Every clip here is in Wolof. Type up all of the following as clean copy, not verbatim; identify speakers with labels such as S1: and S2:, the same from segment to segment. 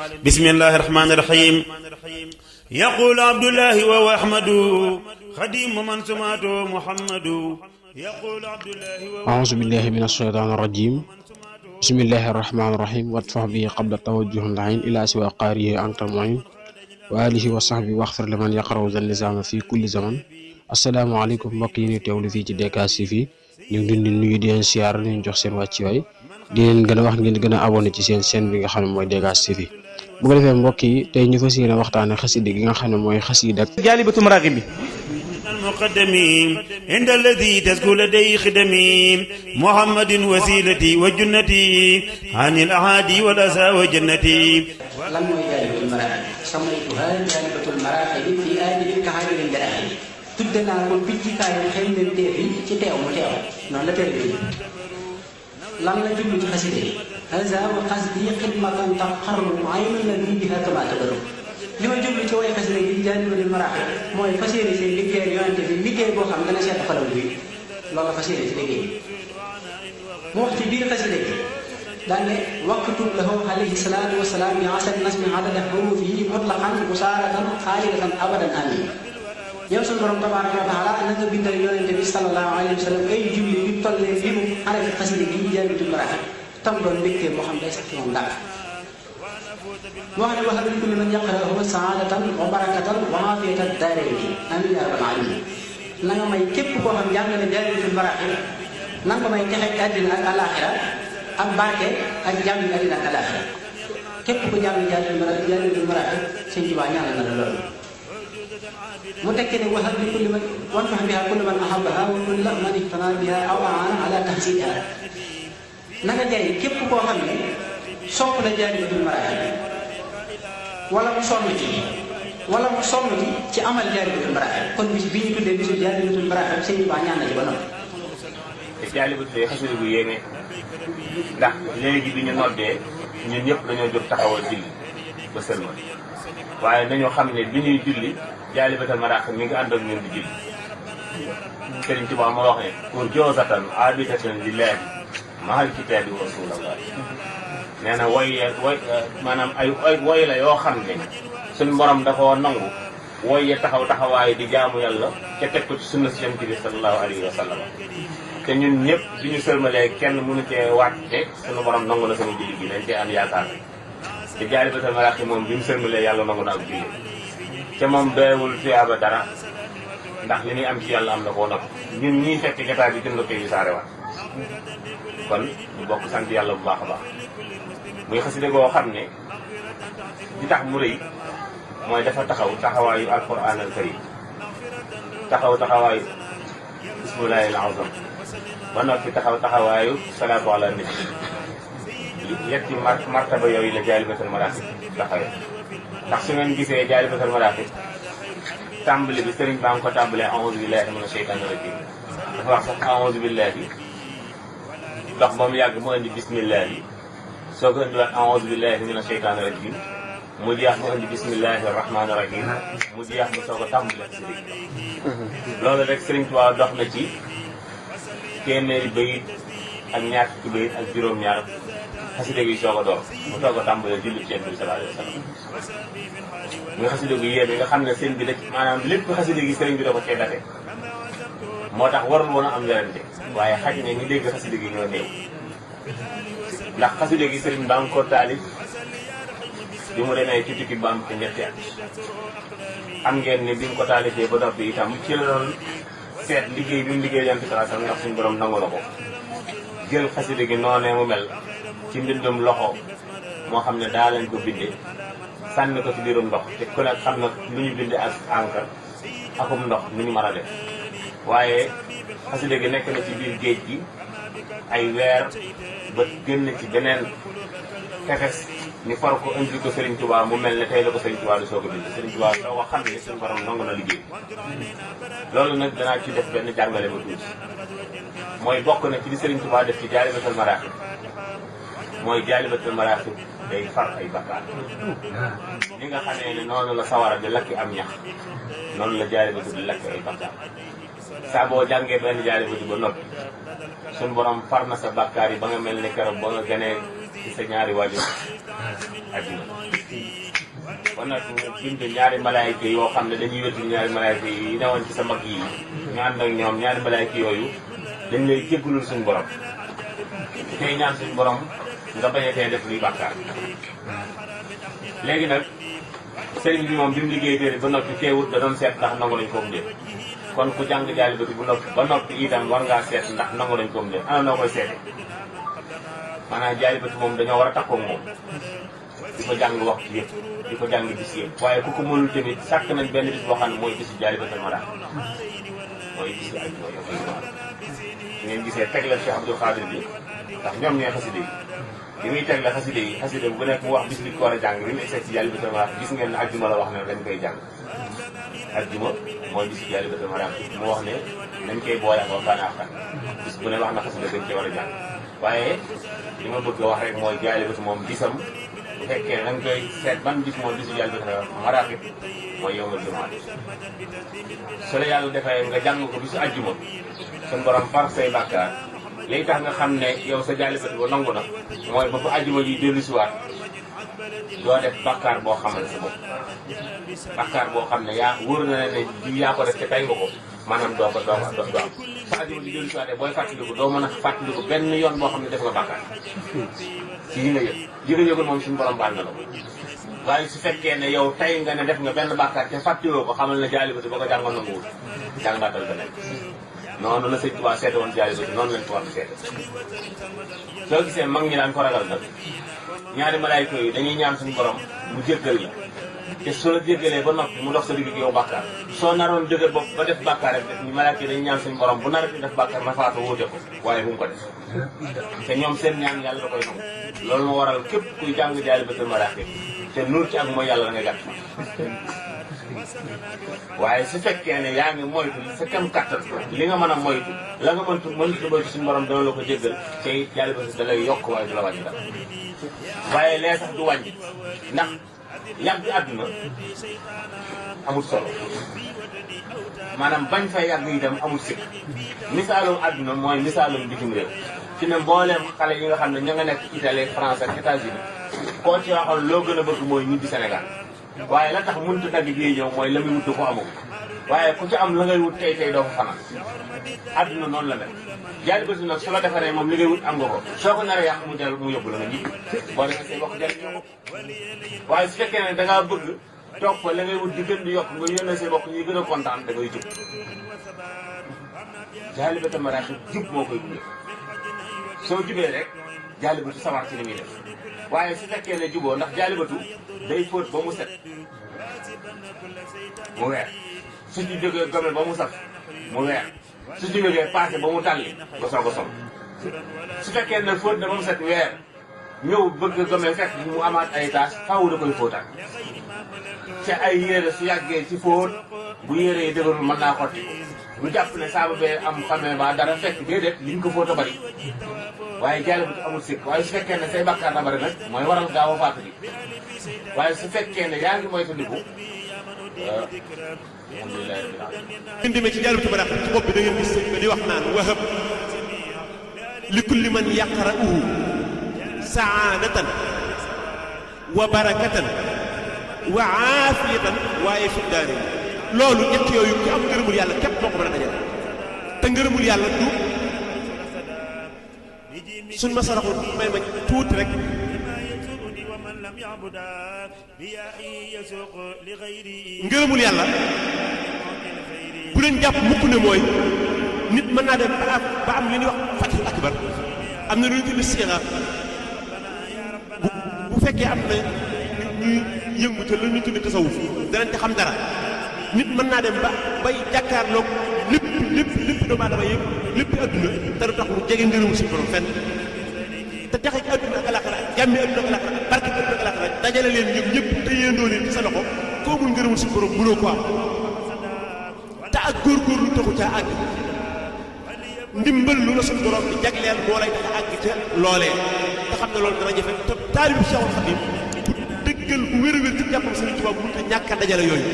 S1: بسم الله الرحمن الرحيم يقول عبد الله وهو أحمد خديم من سماته محمد يقول عبد الله
S2: أعوذ بالله من الشيطان الرجيم بسم الله الرحمن الرحيم وادفع به قبل توجه العين إلى سوى قارئه أنت المعين وآله وصحبه واغفر لمن يقرأ ذا النظام في كل زمن. asalaamaaleykum mbokk yi ñu teewlu fii ci DK TV ñu ngi leen di nuyu di leen siyaar di leen jox seen wàccuwaay di leen gën a wax ngeen gën a abonné ci seen chaîne bi nga xam ne mooy DK TV. bu ko defee mbokk yi tey ñu fas yéene waxtaane xasida gi nga xam ne mooy xasida
S3: Jaalibatul Maraaxib bi
S1: المقدمين عند الذي تزكو لديه خدمي محمد وسيلتي وجنتي عن الأعادي والأسى وجنتي.
S4: lan mooy jaalibatul maraaxib samaytuhaa jaalibatul maraaxib fi aajilin ka haajilin jaraaxib tudde naa ko bijjikaayu xëy na teef yi ci teew mu teew noonu la tëri bi lan la jublu ci xasida yi haza wa qasdi xidmatan taqarru aynu alladi biha kama tabaru li ma jublu ci way xasida yi jaalibatul maraaxib mooy fas yéene seen liggéey yonente bi liggéey boo xam dana seet xalaw bi loolu la fas yéene ci liggéey mu wax ci biir xasida yi daane waktub lahu alayhi salaatu wa salaam bi asal nasmi adada hurufihi mutlaqan musaaratan xaalidatan abadan amin. yow sunu borom tabaaraka wa taala na nga bindal yonente bi sallallahu alayhi wa sallam ay julli yu tollee li mu arafi xasida gi jaalibatul maraaxib tam doon mbégte moo xam day sax ci moom dara. mu wax ne waxal li kulli man yaqra'uhu saadatan wa barakatan wa aafiyatan daarayni amiin yaa rabbal aalamiin. na nga may képp koo xam jàng na jaalibatul maraaxib na nga may texe àddina ak alaaxira ak barke ak jàmm àddina ak alaaxira képp ku jàng jaalibatul maraaxib Sëñ Tuubaa ñaanal na la loolu. mu tekki ne waxal bi kulli man wanfax biha kulli man ahabbaha wa kulli man ihtana biha aw aana ala tahsidiha. na nga jëriñ képp koo xam ne sopp na jaalibatul maraaxib wala mu sonn ci amal jaalibatul maraaxib kon bis bi ñu tuddee bisu jaalibatul maraaxib Sëñ Tuubaa ñaan na ci ba noppi.
S5: te jaalibatul xasida bu yéeme ndax léegi bi ñu noddee ñun ñëpp dañoo jóg taxawal julli ba sëlma waaye dañoo xam ne bi ñuy julli jaalibatul maraaxib mi ngi ànd ak ñun di julli. Sëriñ Tuubaa moo wax ne pour joosatan abidatan lillahi mahal kitaabi wa rasulallah. nee na maanaam ay woy la yoo xam ne suñu borom dafa nangu woy ya taxawaay di jaamu yàlla ca teg ko ci sunna si Yonent bi sallallahu alayhi wa sallam. te ñun ñëpp bi ñu sërmalee kenn mënu cee waat te suñu borom nangu na sama julli gi dañ cee am yaakaar te jaalibatul maraaxib moom bi mu sërmalee yàlla nangu na ak julli te moom doyewul tuyaaba dara ndax li muy am ci yàlla am na koo noppi ñun ñii fekk jotaay bi jëm la koy wisaare waat kon ñu bokk sant yàlla bu baax a baax. muy xasida goo xam ne di tax mu rëy mooy dafa taxawaayu alquran al karim taxawaayu bismillahi al azam ba noppi taxawaayu salaatu ala nabi yetti martaba yooyu la jaalibatul maraaxib taxawee. ndax su ngeen gisee jaalibatul maraaxib tàmbali bi sëriñ baa ngi ko tàmbalee a'uuzu billahi mina shaytaani rajiim dafa wax sax a'uuzu billahi dox ba mu yàgg mu indi bismillahi soo ko indiwaat a'uuzu billahi mina shaytaani rajiim mu jeex mu indi bismillahi rahmaani rahiim mu jeex mu soog a tàmbali si dëgg loolu rek Sëriñ Tuubaa dox na ci téeméeri bayit ak ñaar fukki bayit ak juróom-ñaar xasida gi soog a door mu soog a tàmbalee julli ci Yonent bi sallallahu alayhi wa sallam. nga xasida gi yéeme nga xam ne sëriñ bi maanaam lépp xasida gi sëriñ bi da ko cee date moo tax warul woon a am werante waaye xaj ne ñu dégg xasida gi ñoo néew. ndax xasida gi sëriñ ba am ko taalif bi mu demee ci tukki ba am ko ñetti at am ngeen ni bi mu ko taalifee ba noppi itam ci la doon seet liggéey bi mu liggéey Yonent bi sallallahu alayhi wasallam ndax suñu borom nangu na ko jël xasida gi noonee mu mel ci mbindum loxo moo xam ne daa lañ ko bindee sànni ko ci biirum ndox te ku nekk xam na lu ñu bindee ak encre akum ndox nu ñu mën a def waaye xasida gi nekk na ci biir géej gi ay weer ba génn ci beneen tefes ñu far ko indi ko Serigne Touba mu mel ne tey la ko Serigne Touba di soog a bind Serigne Touba soo ko xam ne suñu borom nangu na liggéey loolu nag danaa ci def benn jàngale ba tuuti mooy bokk na ci li Serigne Touba def ci jaalibatul maraaxib mooy jaalibatul maraaxib day far ay bakkaar li nga xamee ne noonu la sawara di lakki am ñax noonu la jaalibatul di lakki ay bakkaar saa boo jàngee benn jaalibatul ba noppi suñu borom far na sa bakkaar yi ba nga mel ni keroog ba nga gënee ci sa ñaari waajur àddina ba nag mu bind ñaari malaayika yoo xam ne dañuy wétu ñaari malaayika yi newoon ci sa mag yi ñu ànd ak ñoom ñaari malaayika yooyu dañ lay jéggalul suñu borom tey ñaan suñu borom nga bañ a tey def luy bàkkaar. léegi nag sëriñ bi moom bi mu liggéey téere ba noppi teewut da doon seet ndax nangu nañ ko mu dee kon ku jàng Jaalibatu bu noppi ba noppi itam war ngaa seet ndax nangu nañ ko mu dee ana noo koy seete maanaam Jaalibatu moom dañoo war a takkoo moom di ko jàng waxtu yëpp di ko jàng bis yëpp waaye ku ko mënul tamit sàkk nañ benn bis boo xam ne mooy bisu Jaalibatul Maraaxib mooy bisu aj mooy ngeen gisee teg la Cheikh Abdou Khadir bi ndax ñoom ñooy xaside yi li muy teg la xaside yi xaside bu nekk mu wax bis bi ko war a jàng bi mu egsi ci Jaalibatul Maraaxib gis ngeen ne ajjuma la wax ne dañ koy jàng ajjuma mooy bisu Jaalibatul Maraaxib mu wax ne dañ koy boole ak waxtaan ak bis bu ne wax na xaside dañ koy war a jàng waaye li ma bëgg a wax rek mooy Jaalibatu moom bisam bu fekkee da nga koy seet ban bis moom bisu Jaalibatul Maraaxib mooy yawmul jumaa su la yàlla defee nga jàng ko bisu ajjuma suñu borom far say bàkkaar léegi tax nga xam ne yow sa Jaalibatu ba nangu na mooy ba fa ajjuma ji dellu si waat doo def bàkkaar boo xamal sa bopp bàkkaar boo xam ne yaa wóor na ne ji yaa ko def te tey nga ko maanaam doo am sa ajjuma ji dellu si waatee booy fàttaliku doo mën a fàttaliku benn yoon boo xam ne def nga bàkkaar ci yi nga yëg yi nga yëgul moom suñu borom baal na la ko waaye su fekkee ne yow tey nga ne def nga benn bàkkaar te fàttiwoo ko xamal ne Jaalibatu ba ko jàngoon na nguwul jàngaatal ba nekk noonu la sëñ Tuubaa seete woon Jaalibatu noonu lañ ko war a seete soo gisee mag ñi daan ko ragal nag ñaari malaayika yi dañuy ñaan suñu borom mu jéggal la te su la jéggalee ba noppi mu dox sa digg ak yow bàkkaar soo naroon dëgër bopp ba def bàkkaar rek ñu malaayika yi dañuy ñaan suñu borom bu nar di def bàkkaar na faatu wuute ko waaye bu mu ko def te ñoom seen ñaan yàlla da koy nangu loolu moo waral képp kuy jàng Jaalibatul Maraaxib te nuur ci ak mooy yàlla da nga gàtt waaye su fekkee ne yaa ngi moytu sa kem kattan li nga mën a moytu la nga mëntu moytu suñu borom dana la ko jéggal te Jaalibatu da lay yokk waaye du la wàññi dara waaye lee sax du wàññi ndax yàgg àdduna amul solo maanaam bañ fay yàgg itam amul sikk misaalum àdduna mooy misaalum bitim réew ci ne mbooleem xale yi nga xam ne ña nga nekk Italie France ak États-Unis koo ci waxoon loo gën a bëgg mooy ñibbi Sénégal waaye la tax mënut a dagg bii ñëw mooy la muy wut ko amul waaye ku ci am la ngay wut tey tey doo ko fanaan àdduna noonu la mel Jaalibatu nag su la defaree moom li ngay wut am nga ko soo ko naree yàq mu del mu yóbbu la nga ñibbi boo defee say bokk jariñoo ko waaye su fekkee ne da ngaa bëgg toog fa la ngay wut di gën di yokk nga yónnee say bokk ñuy gën a kontaan da ngay jub Jaalibatul Maraaxib jub moo koy gunge soo jubee rek Jaalibatu sawar ci li muy def waaye su fekkee ne juboo ndax Jaalibatu day fóot ba mu set mu weer su ci jógee gome ba mu saf mu weer su ci jógee paase ba mu tàlli nga soog a sol su fekkee ne fóot na ba mu set weer ñëw bëgg gome fekk mu amaat ay taas faaw da koy fóotaat ci ay yére su yàggee ci fóot bu yére yi dëgërul mën naa xotti ko bu jàpp ne saabu bee am xamee ba dara fekk déedéet liñ ko fóota bari waaye Jaalibatu amul sikk waaye su fekkee ne say bàkkaar la bari nag mooy waral gaaw a faatu bi waaye su fekkee ne yaa ngi moytandiku alhamdulilah rabbil alamin
S3: ngeen demee ci Jaalibatul Maraaxib ci bopp bi da ngeen gis sëñ bi di wax naan wahab li kulli man yaqra'uhu saadatan wa barakatan wa aafiyatan waaye fi daari loolu ñett yooyu ki am ngërëmul yàlla képp moo ko mën a dajale te ngërëmul yàlla du suñ ma saraxul may ma tuuti rek ngërëmul yàlla bu leen jàpp mukk ne mooy nit mën naa dem ba am li ñuy wax fatihul akbar am na lu ñu tudd siira bu fekkee am na ñuy yëngu te lu ñu tudd tasawuf danañ ci xam dara nit mën naa dem ba bay jàkkaarloog lépp doomu aadama yëpp lépp adduna te du tax mu jege ngërëmu suñu borom fenn te texe ci adduna ak alaxira jàmmi adduna ak alaxira barke adduna ak alaxira dajale leen ñoom ñëpp te yéendoo leen ci sa loxo koo mun ngërëmul suñu borom mënoo ko am te ak góorgóorlu taxu caa àgg ndimbal lu la suñu borom di jagleel moo lay tax a àgg ca loolee te xam ne loolu dana jafe te taalibu Seexul Xadiim bu dëggal bu wér a wér ci jàppam Sëriñ Tuubaa bu mënut a ñàkk a dajale yooyu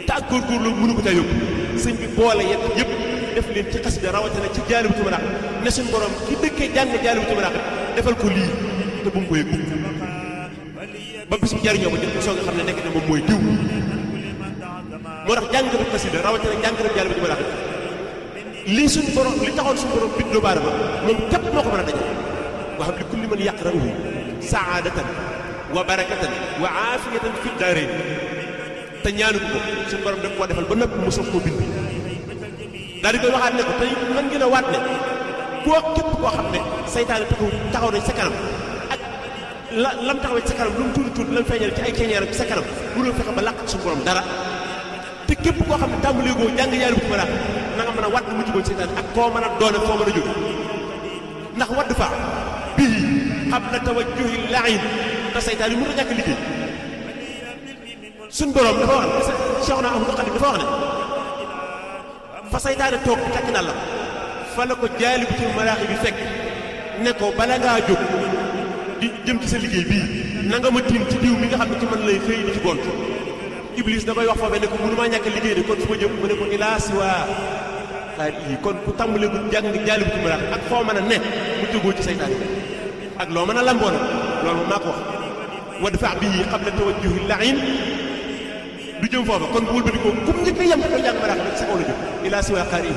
S3: te ak góorgóorlu mënu ko caa yóbbu sëñ bi boole yëpp def leen ci xasida rawatina ci Jaalibatul Maraaxib ne suñu borom ki dëkkee jàng Jaalibatul Maraaxib defal ko lii te bu mu ko yëg ba bis bu jariñoo ba jot ko soog a xam ne nekk ne moom mooy diw moo tax jàngatu xasida rawatina jàngatu jàll bi di ma rax lii suñu borom li taxoon suñu borom bit doomu aadama moom képp moo ko mën a dajal wa hab li kulli man yaqra'uhu saadatan wa barakatan wa aafiyatan fi daarayni te ñaanu ko suñu borom da koo defal ba noppi mu soog koo bind daal di koy waxaat ne ko tey mën ngeen a waat ne koo képp koo xam ne saytaane taxaw nañ sa kanam ak lam taxawee ci sa kanam lu mu tuuti tuuti lam feeñal ci ay ceeñeeram ci sa kanam mënoo fexe ba làq suñu borom dara te képp koo xam ne tàmbalee goo jàng yàlla bu ci mën a na nga mën a waat mu ci saytaane ak koo mën a doone foo mën a jóge ndax wadd fa bii xam na tawajjuhi la'in te saytaane yi mënut a ñàkk liggéey suñ borom dafa wax ne Cheikh na Ahmadou Khadim dafa wax ne fa saytaane toog bi takk na la fa la ko jaalibatul maraaxi bi fekk ne ko bala ngaa jóg di jëm ci sa liggéey bii na nga ma tiim ci diw mi nga xam ne ci man lay xëy di ci gont Iblis da koy wax foofee ne ko mënumaa ñàkk liggéey de kon fu ma jëm mu ne ko ilaa siwaa xaar yi kon ku tàmbalee ko jàng jaalibatul maraaxi ak foo mën a ne mu jógoo ci saytaane ak loo mën a lamboo nag loolu maa ko wax wa dafa bii qabla tawajjuhi la'in du jëm foofa kon bu wëlbati ko kum njëkk a yem da koy jàng maraax rek sa kaw la jëm ilaa siwaa xaar yi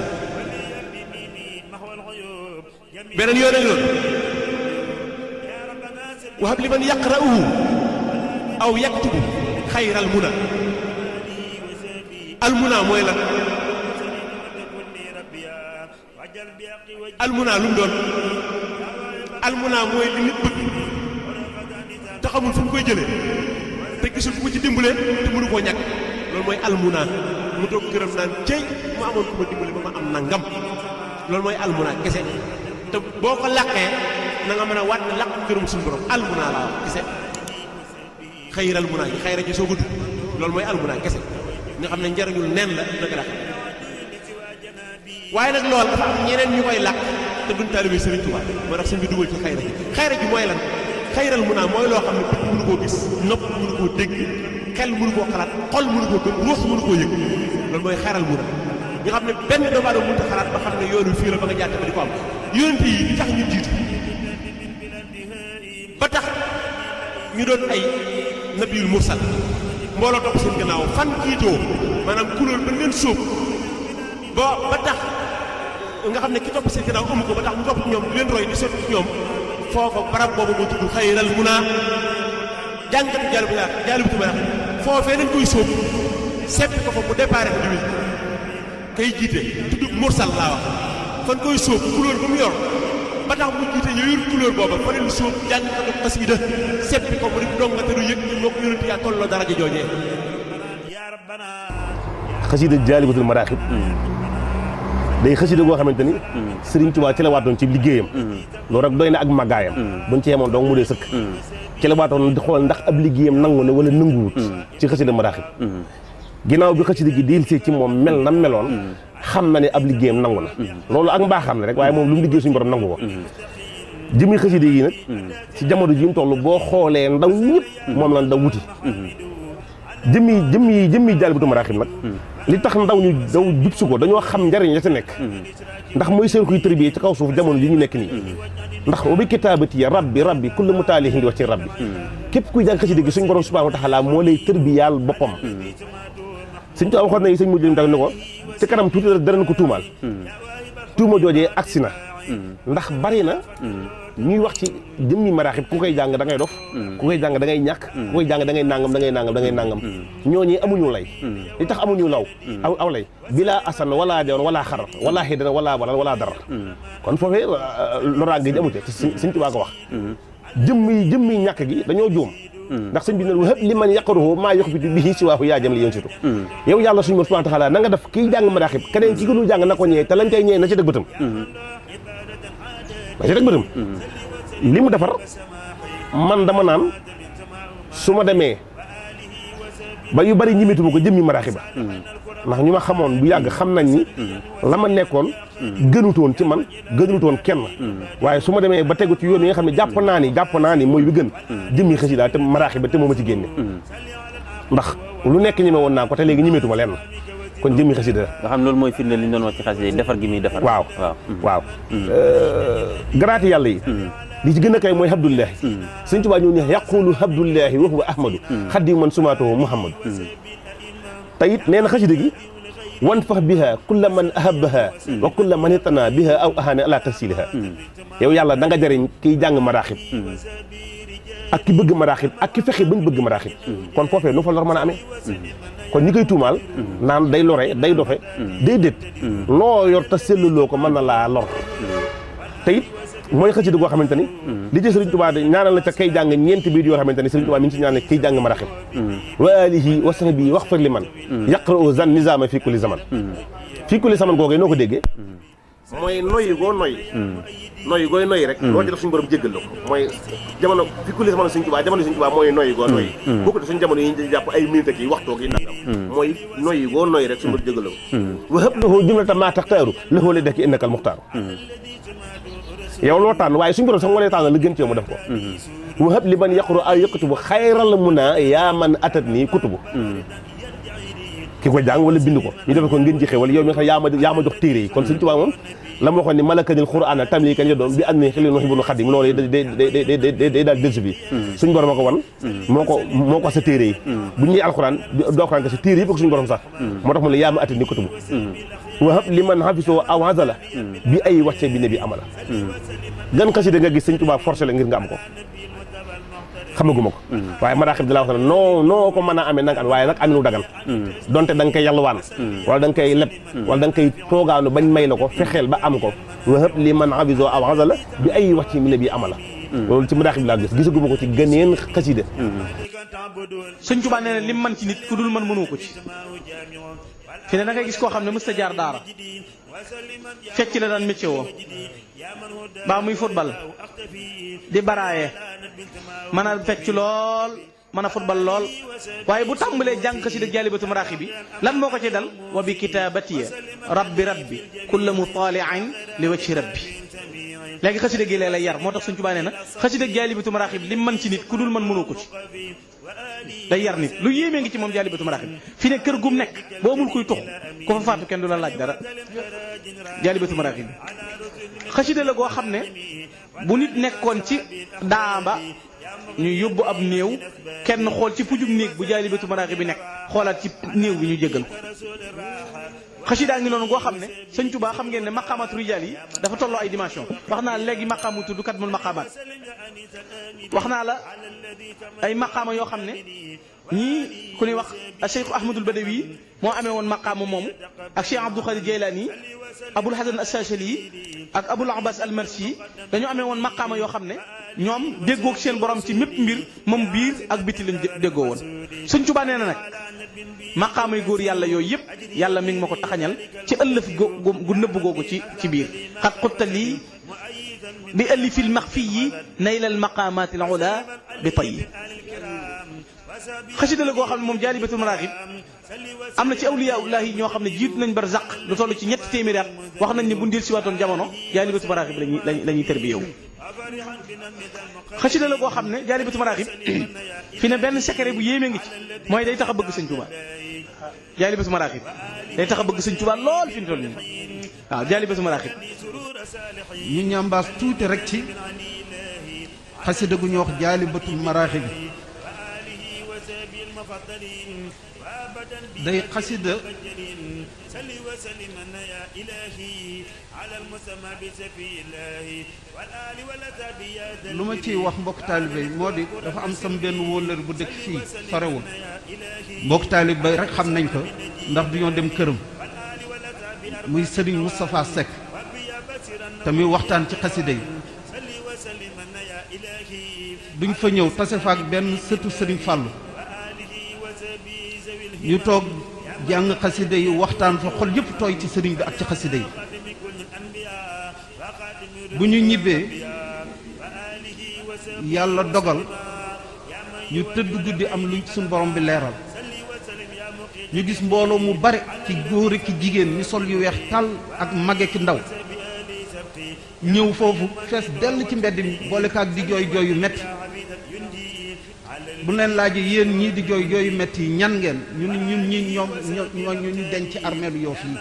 S3: beneen yoon ak yoon wa hab liman yaqra'uhu aw yaktubu xayral muna al muna mooy lan al muna lu mu doon al muna mooy li nit bëgg te xamul fu mu koy jëlee te gisul ku ko ci dimbalee te mënu koo ñàkk loolu mooy almuna mu toog këram naan cey mu amoon ku ma dimbale ba ma am nangam loolu mooy almuna kese te boo ko làqee na nga mën a waat ne làq këram suñu borom almuna laa wax kese xayral muna yi xayra ji soo ko dugg loolu mooy almuna kese nga xam ne njariñul neen la naka la waaye nag loolu dafa am ñeneen ñu koy làq te duñ taalibe Sëriñ Tuubaa moo tax sëñ bi dugal ci xayra ji mooy lan xayral mun naa mooy loo xam ne bët mënu koo gis nopp mënu koo dégg xel mënu koo xalaat xol mënu koo gëm ruux mënu koo yëg loolu mooy xayral mun naa nga xam ne benn doomu aadama mënut a xalaat ba xam ne yoonu fii la ba nga jaar ba di ko am yonent yi di tax ñu jiitu ba tax ñu doon ay nabiyul mursal mbooloo topp seen gannaaw fan jiitoo maanaam couleur ba leen sóob ba tax nga xam ne ki topp seen gannaaw amu ko ba tax mu topp ñoom di leen roy di sotti ci ñoom foofa barab boobu moo tudd xayral munaa jàngatu jaalibatul maraaxib foofee nañ koy sóob seppi ko fa bu départ ko diwil kay jiite tudd mursal laa wax fan koy sóob couleur ba mu yor ba tax mu jiite ñu yor couleur booba fa leen sóob jàngatu xasida seppi ko mu di donga te du yëg moo ko yonent yaa tolloo daraja joojee
S6: xasida jaalibatul maraaxib day xasida goo xamante ni Sëriñ Tuubaa ci la waatoon ci liggéeyam loolu rek doy na ak màggaayam buñ ci yemoon donc mu dee sëkk ci la waatoon di xool ndax ab liggéeyam nangu na wala nanguwut ci xasida maraaxib ginnaaw bi xasida gi diil see ci moom mel na meloon xam na ne ab liggéeyam nangu na loolu ak mbaaxam ne rek waaye moom lu mu liggéey suñu borom nangu ko jëmi xasida yi nag ci jamono ji mu toll boo xoolee ndaw ñëpp moom lan daw wuti jëmmi jaalibatul maraaxib nag li tax ndaw ñu daw jub si ko dañoo xam njariñ la ca nekk ndax mooy seen kuy tërbiyee ci kaw suuf jamono ji ñu nekk nii ndax wa bi kitaabati rabbi kullu mutaalihin di wax ci rabbi képp kuy jàng xasida gi suñu borom subhaanahu wa taala moo lay tërbiyaal boppam suñ ko waxoon nañu sëñ mujj lim tax ne ko ci kanam tuuti danañ ko tuumaal tuuma joojee agsi na ndax bari na ñuy wax ci jëmmi maraaxib ku koy jàng da ngay dof ku koy jàng da ngay ñàkk ku koy jàng da ngay nangam ñooñu amuñu lay li tax amuñu aw lay bila asan wala deewoon wala xarar wala xiidana wala walal wala dara kon foofee loraange ji amu ci Sëñ Tuubaa ko wax jëmmi ñàkk gi dañoo juum ndax sëñ bi ne hëpp li man yaqaruhu maa yoxbitu bihi si waahu yaa jëm li yéen situ yow yàlla suñu subhaanahu wa taala na nga def kiy jàng maraaxib keneen ki gënul jàng na ko ñëwee te lañ koy ñëwee na ci dëgg bëtam li mu defar man dama naan su ma demee ba yu bari ñimituma ko jëmmi maraaxib ba ndax ñu ma xamoon bu yàgg xam nañ ni la ma nekkoon gënutoon ci man gënutoon kenn waaye su ma demee ba tegu ci yoon yi nga xam ne jàpp naa ni mooy bi gën jëmmi xasida te maraaxib ba te moo ma ci génne ndax lu nekk ñeme woon naa ko te léegi ñimituma lenn kon jëmmi xasida
S7: nga xam loolu mooy firnde li ñu doon wax ci xasida yi defar gi muy defar
S6: waaw garaati yàlla yi li ci gën a kay mooy Abdullahi Sëñ Tuubaa ñëw ne yaqulu Abdullahi wa huwa Ahmadu xaddi man sumaatuhu Muhammadu te it nee na xasida gi wan fax biha kulla man ahabaha wa kulla man itana biha aw ahane ala tafsiliha yow yàlla da nga jëriñ kiy jàng maraaxib ak ki bëgg maraaxib ak ki fexe bañ bëgg maraaxib kon foofee nu fa lor mën a amee kon ñi koy tuumaal naan day lore day dofe déedéet loo yor te selluloo ko mën na laa lor te it mooy xasida goo xamante ni li ci Sëriñ Tuubaa de ñaanal na ca kay jàng ñeenti biir yoo xamante ni Sëriñ Tuubaa mi ngi ci ñaanal kiy jàng maraaxib wa alihi wa sahbihi wax far li man yaqra'u zan nizama fii kulli zaman fii kulli zaman googee noo ko déggee mooy noyyi goo noyyi noyyi rek loo ci def suñu borom jéggal la ko mooy jamono fi kulli jamono Sëñ Tuubaa mooy noyyi goo noyyi boo ko def suñu jamono yi jàpp ay minute yi waxtoo gi nangam mooy noyyi goo noyyi rek suñu borom jéggal la ko wa hëb lahu jumlata maa taxtaaru lahu li dekki innakal muxtaaru yow loo tànn waaye suñu borom sax moo lay tànn la gën ci yow mu def ko wa hëb li man yaqru ay yëkkatubu xayral muna yaa man atat nii kutubu ki ko jàng wala bind ko ñu defe ko ngeen ji xewal yow mi nga xam yaa ma jox téere yi kon Sëñ Tuubaa moom la ma waxoon ni malakanil qur'aana tamliikan ya doom bi an ni xilin muhibbul xadim loolu day daal delsi bi suñu borom a ko wan moo ko sa téere yi bu ñuy alxuraan du alxuraan ka sa téere yëpp ko suñu borom sax moo tax mu ne yaa ma ati ni kutubu wahab li man xafisoo aw hazala bi ay wàcce bi ne bi amala gan xasida nga gis Sëñ Tuubaa forcé la ngir nga am ko xamaguma ko waaye maraaxib di la wax ne noo ko mën a amee nanga am waaye nag aminu dagan donte da nga koy yalwaan wala da nga koy leb wala da nga koy toogaanu bañ may la ko fexeel ba am ko wahab li man aviso aw azala bi ay wax ci mi ne bi amala loolu ci maraaxib laa gis gisaguma ko ci gëneen xasida
S7: Sëñ Tuubaa nee na lim man ci nit ku dul man mënoo ko ci fi ne da ngay gis koo xam ne mës ta jaar daara fecc la daan métier woo baa muy football di baraaye mën a fecc lool mën a football lool waaye bu tàmbalee jàng xasida Jaalibatu Maraaxib bi lan moo ko ci dal wa bi kitaabatiya rabbi kulla mutaali'in li wajhi rabbi léegi xasida gi lay yar moo tax Sëñ Tuubaa nee na xasida Jaalibatu Maraaxib li man ci nit ku dul man mënoo ko ci day yar nit lu yéemee ngi ci moom Jaalibatu Maraaxib fi ne kër gum nekk boo amul kuy tux ku fa faatu kenn du la laaj dara Jaalibatu Maraaxib xasida la goo xam ne bu nit nekkoon ci daamba ñu yóbbu ab néew kenn xool ci pujum néeg bu Jaalibatu Maraaxib bi nekk xoolaat ci néew bi ñu jéggal ko xasida ngi noonu goo xam ne Sëñ Tuubaa xam ngeen ne maqaamaatu rijaal yi dafa tolloo ay dimension wax naa léegi maqaamu tudd kat mul maqaamaat wax naa la ay maqaama yoo xam ne ñii ku ñuy wax Cheikh Ahmadul Badawi moo amee woon maqaama moomu ak Cheikh Abdul Xaadir Jaylaani Abul Hasan As-Saachili ak Abul Abbas Al-Marsi dañoo amee woon maqaama yoo xam ne ñoom déggoog seen borom ci mépp mbir moom biir ak biti lañ déggoo woon Sëñ Tuubaa nee na nag maqaamay góor yàlla yooyu yëpp yàlla mi ngi ma ko taxañal ci ëllëf gu nëbb googu ci biir xat xutta lii bi ëllifil maxfi yi naylal maqaamaati al ula bi tayyi xasida la goo xam ne moom Jaalibatu Maraaxib am na ci awliyaullahi ñoo xam ne jiitu nañ barzaq lu toll ci 3 téeméeri at wax nañ ne bu ndil si waatoon jamono Jaalibatu Maraaxib la ñuy tërbiyewu xasida la goo xam ne Jaalibatu Maraaxib fi ne benn secret bu yéeme ngi ci mooy day tax a bëgg Sëñ Tuubaa Jaalibatu Maraaxib day tax a bëgg Sëñ Tuubaa lool fi mu toll nii waaw Jaalibatu Maraaxib
S8: ñu ñambaas tuuti rek ci xasida gu ñu wax Jaalibatu Maraaxib day xasida lu ma ciy wax mbokk taalibe yi moo di dafa am sam benn wóllër bu dëkk fii sorewul mbokk taalibe bay rek xam nañ ko ndax du ñoo dem këram muy sëriñ Moustapha Seck te muy waxtaan ci xasida yi duñ fa ñëw tase fa ak benn sëtu sëriñ Fàllu ñu toog jàng xasida yi waxtaan fa xol yëpp tooy ci sëriñ bi ak ci xasida yi bu ñu ñibbee yàlla dogal ñu tëdd guddi am luñ suñ borom bi leeral ñu gis mbooloo mu bare ci góor ki jigéen ñu sol yu weex tàll ak mage ki ndaw ñëw foofu fees dell ci mbedd mi boole ko ak di jooy jooy yu metti bu leen laajee yéen ñii di jooy jooyu metti yi ñan ngeen ñun ñi ñoom ñu denc ci armeelu Yoff yi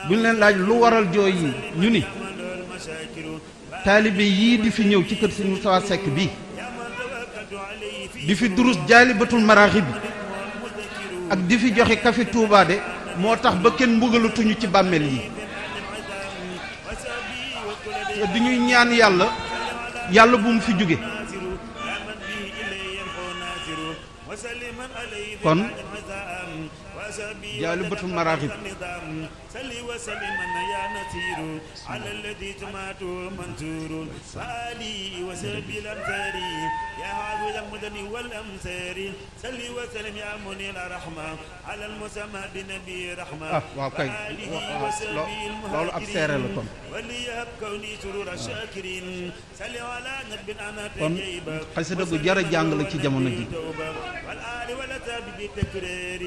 S8: buñ leen laaj lu waral jooy yi ñu ni taalibe yii di fi ñëw ci kër Sëñ Moustapha Seck bii di fi durus jaalibatul maraaxib bi ak di fi joxe kafe Touba de moo tax ba kenn mbugalatuñu ci bàmmeel yi di ñuy ñaan yàlla bu mu fi jóge kon jaalibatul maraaxib
S1: على الذي تمات منصور فآلي وسبي الأمثار يا حافظ المدن والأمثار صلي وسلم يا منير الرحمة على المسمى بنبي رحمة
S8: waaw kay loolu ab seere la kon
S1: وليهب كوني سرور الشاكرين صلي على نبي أنا
S8: kon xasida bu jar a jàng la ci jamono ji
S1: والآل والأتاب بالتكرار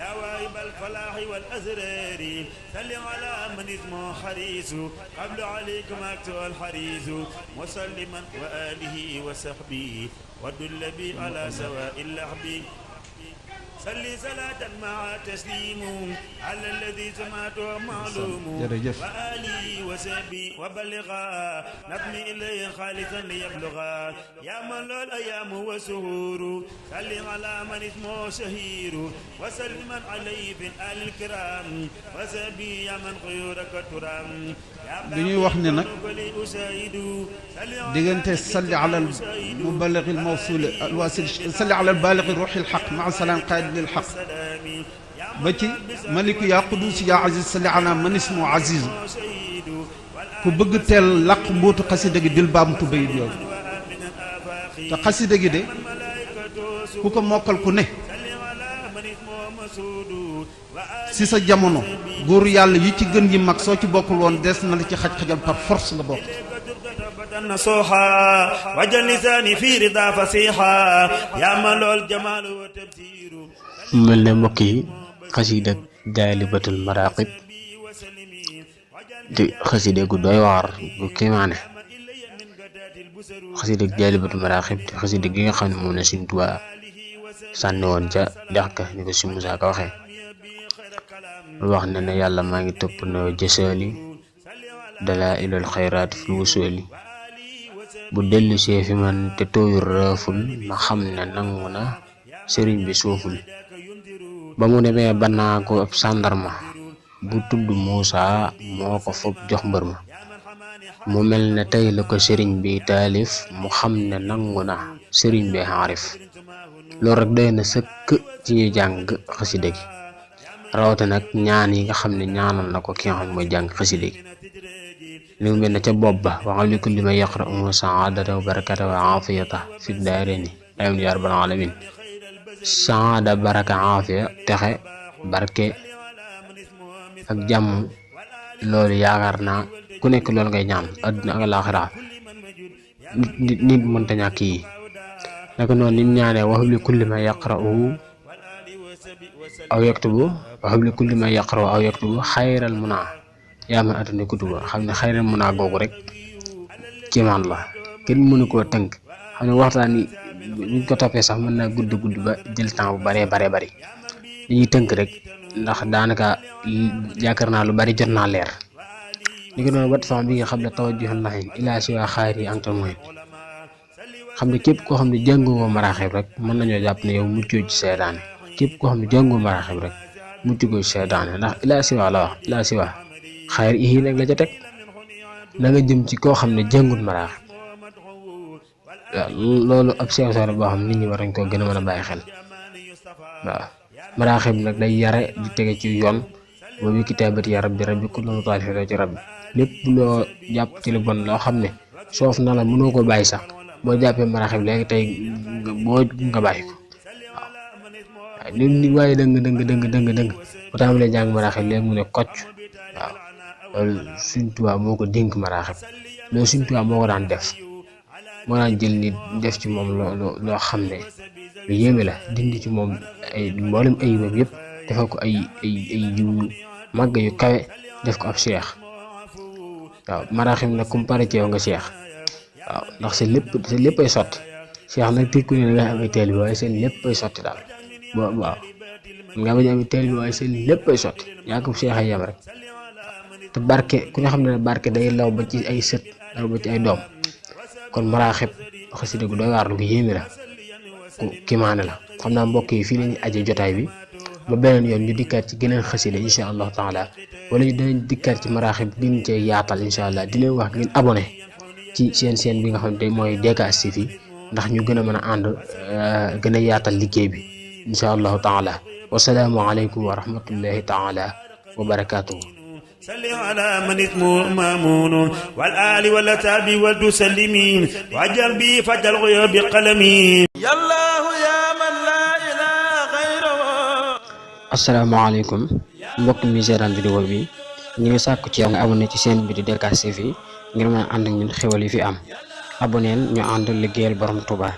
S1: يا واهب الفلاح والأزرار صلي على من اسمه حريص قبل عليكم أكتب الحريص مسلما وآله وصحبه ودل بي على سواء اللحب صلي صلاة مع تسليم على الذي سمعته معلوم وآله وصحبه وبلغا نظمي إليه خالصا ليبلغا يا من له الأيام والسهور صلي على من اسمه شهير وسلما عليه في الآل الكرام وصحبه يا من خيورك ترام
S8: dañuy wax ne nag diggante salli ala al muballigh al mawsul al wasil salli ala al baligh ruhi al haq ma salam qaid lil haq ba ci maliku ya qudus ya aziz salli ala man ismu aziz ku bëgg teel laq mbootu xasida gi dil baamtu bayit yooyu te xasida gi de ku ko mokkal ku ne si sa jamono góor yàlla yi ci gën yi mag soo ci bokkul woon des na la ci xaj-xajal par force nga bokk
S1: نصوحا وجل لساني في رضا فصيحا يا ملول جمال وتبصير
S2: mel ne mbokk yi xasida jaalibatul maraqib di xasida gu doy waar gu kéemaane xasida jaalibatul maraqib di xasida gi nga xam ne moom ne Sëñ Tuubaa sànni woon ca dex ka ni ko si Musaa Ka waxee wax na ne yàlla maa ngi topp na jësaali dalaa ilal xayraat fil wusooli bu dellu see fi man te tooyul raaful ma xam ne nangu na sëriñ bi suuful ba mu demee ba naa ko ab sàndarma bu tudd Muusa moo ko fob jox mbër ma mu mel ne tey la ko sëriñ bi taalif mu xam ne nangu na sëriñ bi xaarif loolu rek doy na sëkk ci ñu jàng xasida gi rawate nag ñaan yi nga xam ne ñaanal na ko ki nga xam ne mooy jàng xasida gi li mu mel ne ca bopp ba waxal li kulli man yaqra'u saadata wa barakata wa aafiyata fi daarayni amin ya rabbal alamin saada baraka aafiya texe barke ak jàmm loolu yaakaar naa ku nekk loolu ngay ñaan àdduna ak laaxira nit mënta ñàkk yi naka noonu nim ñaanee waxal li kulli man yaqra'u aw yaktubu waxal li kulli man yaqra'u aw yaktubu xayral munaa yaa ma atani kutuba xam ne xayral munaa googu rek kéemaan la kenn mënu koo tënk xam ne waxtaan yi buñ ko toppee sax mën naa gudd ba jël temps bu baree bari dañuy tënk rek ndax daanaka yaakaar naa lu bari jot naa leer li ko doon wat fam bi nga xam ne tawajjuhul lahin ilaa siwa xaari antal mooy xam ne képp koo xam ne jàngoo maraaxib rek mën nañoo jàpp ne yow muccoo ci seytaane képp koo xam ne jàngoo maraaxib rek mucc ko ci seytaane ndax ilaa siwa la wax ilaa siwa xayr yi nag la ca teg na nga jëm ci koo xam ne jàngul maraaxib waaw loolu ab sew sew boo xam nit ñi war nañ koo gën a mën a bàyyi xel waaw maraaxib nag day yare di tege ci yoon boobu kitaabati ya rabbi kullu mutaalifin ci rabbi lépp loo jàpp ci lu bon loo xam ne soof na la mënoo ko bàyyi sax boo jàppee maraaxib léegi tey boo nga bàyyi ko waaw ni waaye dëng bu tàmbalee jàng maraaxib léegi mu ne kocc waaw loolu Sëñ Tuubaa moo ko dénk maraaxib loolu Sëñ Tuubaa moo ko daan def moo daan jël nit def ci moom loo xam ne lu yéeme la dindi ci moom ay mboolem ayibam yëpp defal ko ay jiw màgg yu kawe def ko ab cheikh waaw maraaxib nag comme pare ci yow nga cheikh waaw ndax sa lépp ay sotti cheikh nag tekku ne nga am ay teel bi waaye seen lépp ay sotti daal waaw nga bañ a am taalibe waaye sa lépp ay sotti yaa ko Cheikh ay yam rek te barke ku ne xam ne barke day law ba ci ay sët law ba ci ay doom kon maraaxib xasida gu doy waar lu yéeme la ku kimaane la xam naa mbokk yi fii lañu aje jotaay bi ba beneen yoon ñu dikkaat ci geneen xasida insha allahu taala wala ñu dinañ dikkaat ci maraaxib gën cee yaatal insha allah di leen wax ngeen abonné ci seen bi nga xam ne mooy DKS TV ndax ñu gën a mën a ànd gën a yaatal liggéey bi insha allahu taala wasalaamu aleykum wa rahmatullahi taala wa barakatuhu
S1: صل على من اسمه مامون والآل والأتاب والتسلمين وأجر بي فجر الغيوب بقلمي يا الله يا من لا إله غيره.
S2: asalaamaaleykum mbokk mi seetaan vidéo bi ñu ngi sàkku ci yow nga abonné ci seen bi di DKS TV ngir mën a ànd ak ñun xéwal yi fi am abonneel ñu ànd liggéeyal borom Touba.